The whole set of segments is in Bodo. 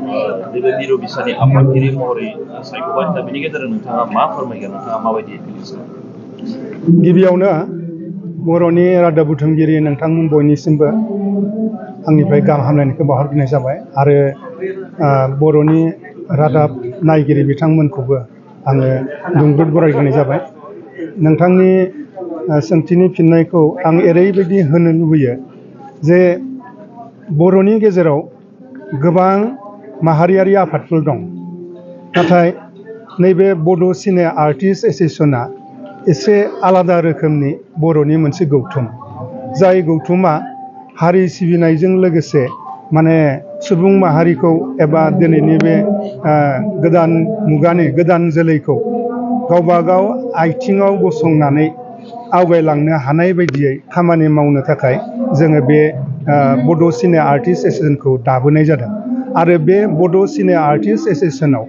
नैबे मिरु बिसानि आफादगिरि महरै सायख'बाय दा बेनि गेजेरजों नोंथाङा मा फोरमायगोन नोंथाङा माबायदि फिलिंस गिबियावनो बर'नि रादाब बुथुमगिरि नोंथांमोन बयनिसिमबो आंनिफ्राय गाहाम हामलायनायखौ बावहरग्रोनाय जाबाय आरो बर'नि रादाब नायगिरि बिथांमोनखौबो आङो दुंब्रुद बरायग्रोनाय जाबाय। नोंथांनि सोंथिनि फिननायखौ आं ओरैबायदि होनो लुबैयो जे बर'नि गेजेराव गोबां माहारियारि आफादफोर दं, नाथाय नैबे बड' सिने आर्टिस्ट एस'सिएशना एसे आलादा रोखोमनि बर'नि मोनसे गौथुम, जाय गौथुमा हारि सिबिनायजों लोगोसे माने सुबुं माहारिखौ एबा दिनैनि बे गोदान मुगानि गोदान जोलैखौ गावबा गाव आथिङाव गसंनानै आवगायलांनो हानाय बायदियै खामानि मावनो थाखाय जोङो बे बड' सिने आर्टिस्ट एस'सिएशनखौ दाबोनाय जादों। आरो बे बड' सिने आर्टिस्ट एस'सिएशनाव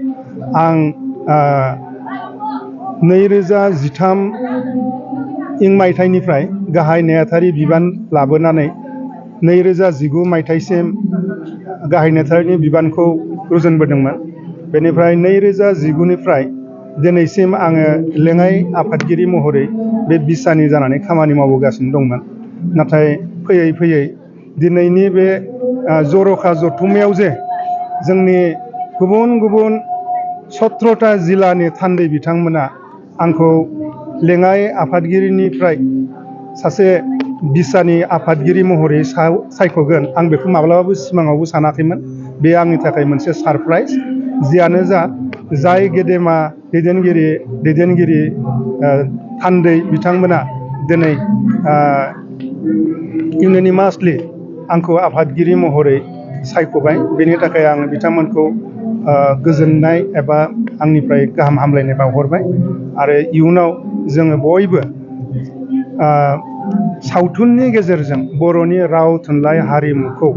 आं 2013 मायथाइनिफ्राय गाहाय नेहाथारि बिबान लाबोनानै 2019 मायथाइसिम गाहाय नेहाथारिनि बिबानखौ रुजुनबोदोंमोन। बेनिफ्राय 2019निफ्राय दिनैसिम आङो लेङाइ आफादगिरि महरै बे बिसानि जानानै खामानि मावबोगासिनो दंमोन। नाथाय फैयै फैयै दिनैनि बे जर'खा जथुम्मायाव जे जोंनि गुबुन गुबुन 17टा जिल्लानि थान्दै बिथांमोना आंखौ लेङाइ आफादगिरिनिफ्राय सासे बिसानि आफादगिरि महरै सायख'गोन, आं बेखौ माब्लाबाबो सिमाङावबो सानाखैमोन। बे आंनि थाखाय मोनसे सारप्राइज। जियानो जा, जाय गेदेमा दैदेनगिरि थान्दै बिथांमोना दिनै इउनिमासलि आंखौ आफादगिरि महरै सायख'बाय, बेनि थाखाय आं बिथांमोनखौ गोजोननाय एबा आंनिफ्राय गाहाम हामलायनाय बावहरबाय। आरो इयुनाव जोङो बयबो सावथुननि गेजेरजों बर'नि राव थुनलाइ हारिमुखौ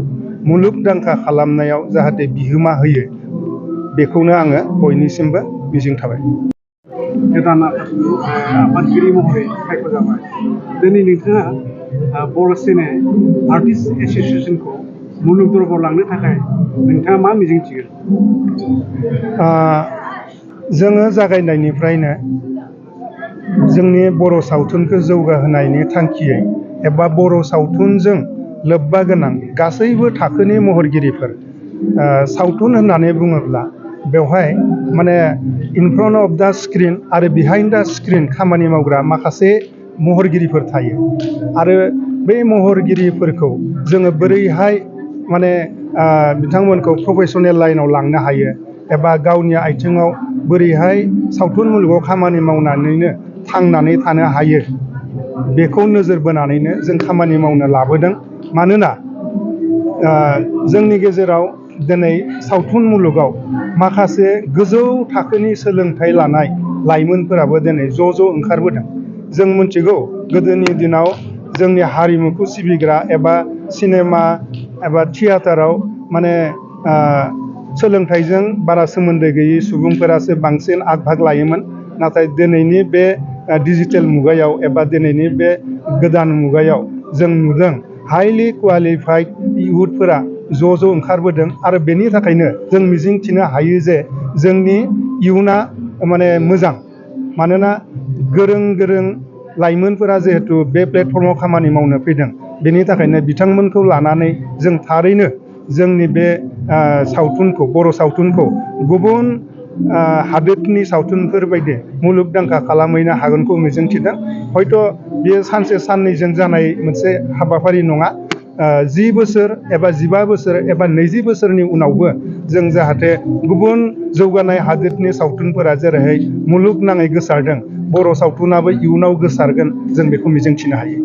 मुलुगदांखा खालामनायाव जाहाथे बिहोमा होयो, बेखौनो आङो बयनिसिमबो मिजिं थाबाय। गोदान आफादगिरि महरै सायख'जाबाय। दिनै नोंथाङा बर' सिने आर्टिस्ट एस'सिएशनखौ मुलुग दरबाराव लांनो थाखाय नोंथाङा मा मिजिंथिगोन? जोङो जागायनायनिफ्रायनो जोंनि बर' सावथुनखौ जौगाहोनायनि थांखियै एबा बर' सावथुनजों लोब्बा गोनां गासैबो थाखोनि महरगिरिफोर, सावथुन होननानै बुङोब्ला बेवहाय माने in front of the screen आरो बिहाइन्ड दा स्क्रिन खामानि मावग्रा माखासे महरगिरिफोर थायो। आरो बे महरगिरिफोरखौ जोङो बोरैहाय माने बिथांमोनखौ प्रफेसनेल लाइनाव लांनो हायो एबा गावनि आथिङाव बोरैहाय सावथुन मुलुगाव खामानि मावनानैनो थांनानै थानो हायो, बेखौ नोजोर बोनानैनो जों खामानि मावनो लाबोदों। मानोना जोंनि गेजेराव दिनै सावथुन मुलुगाव माखासे गोजौ थाखोनि सोलोंथाइ लानाय लाइमोनफोराबो दिनै ज' ज' ओंखारबोदों। जों मिथिगौ गोदोनि दिनाव जोंनि हारिमुखौ सिबिग्रा एबा सिनेमा एबा थियेटाराव माने सोलोंथाइजों बारा सोमोन्दो गैयै सुबुंफोरासो बांसिन आग भाग लायोमोन। नाथाय दिनैनि बे डिजिटेल मुगायाव एबा दिनैनि बे गोदान मुगायाव जों नुदों हाइलि क्वालिफाइड इयुथफोरा ज' ज' ओंखारबोदों। आरो बेनि थाखायनो जों मिजिंथिनो हायो जे जोंनि इयुना माने मोजां। मानोना गोरों गोरों लाइमोनफोरा जिहेथु बे प्लेटफर्माव खामानि मावनो फैदों, बेनि थाखायनो बिथांमोनखौ लानानै जों थारैनो जोंनि बे सावथुनखौ, बर' सावथुनखौ गुबुन हादोरनि सावथुनफोर बायदि मुलुगदांखा खालामहैनो हागोनखौ मिजिंथिदों। हयथ' बेयो सानसे साननैजों जानाय मोनसे हाबाफारि नङा। 10 बोसोर एबा 15 बोसोर एबा 20 बोसोरनि उनावबो जों जाहाथे गुबुन जौगानाय हादोरनि सावथुनफोरा जेरैहाय मुलुगनाङै गोसारदों, बर' सावथुनाबो इयुनाव गोसारगोन, जों बेखौ मिजिंथिनो हायो।